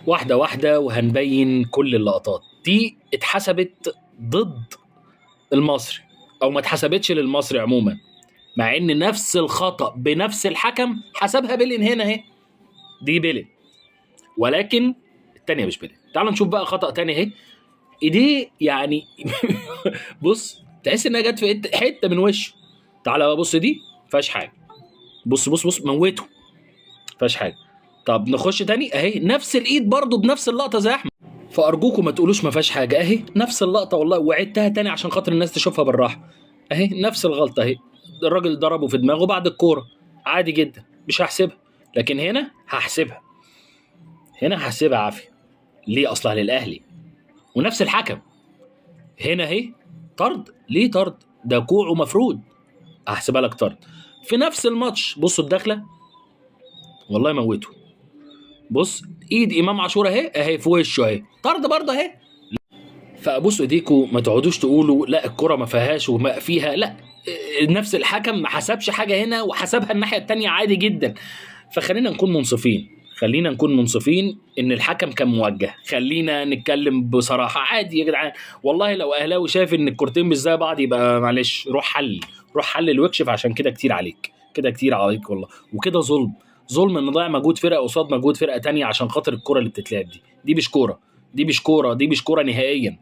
واحدة واحدة وهنبين كل اللقطات دي. اتحسبت ضد المصري او ما اتحسبتش للمصري عموما، مع ان نفس الخطأ بنفس الحكم حسبها بلين. هنا اهي دي بلين، ولكن التانية مش بلين. تعالوا نشوف بقى خطأ تاني اهي، ايديه يعني بص تحس انها جت في حتة من وشه. تعالى بقى بص، دي فيهاش حاجة. بص بص بص، موته فيهاش حاجة. طب نخش تاني اهي، نفس الايد برضو بنفس اللقطة زي احمد. فارجوكم ما تقولوش ما فيهاش حاجة، اهي نفس اللقطة والله، وعدتها تاني عشان خاطر الناس تشوفها بالراحة. اهي نفس الغلطة اهي، الراجل ضربه في دماغه بعد الكورة عادي جدا، مش هحسبها. لكن هنا هحسبها، هنا هحسبها عافية. ليه؟ اصلها للاهلي ونفس الحكم. هنا اهي طرد. ليه طرد؟ ده كوعه مفرود، هحسبها لك طرد. في نفس الماتش بصوا الدخلة، والله موته. بص ايد امام عاشور اهي، اهي في وشه اهي، طرد برضه اهي. فابوس ايديكوا ما تقعدوش تقولوا لا الكره ما فيهاش وما فيها، لا نفس الحكم ما حسبش حاجة هنا وحسبها الناحية التانية عادي جدا. فخلينا نكون منصفين، خلينا نكون منصفين ان الحكم كان موجه. خلينا نتكلم بصراحة عادي يا جدعان. والله لو اهلاوي شايف ان الكورتين مش زي بعض يبقى معلش، روح حل، روح حلل واكشف، عشان كده كتير عليك، كده كتير عليك والله. وكده ظلم، ظلم ان نضيع مجهود فرقه قصاد مجهود فرقه تانية عشان خاطر الكورة اللي بتتلعب دي. دي مش كورة، دي مش كورة، دي مش كورة نهائيا.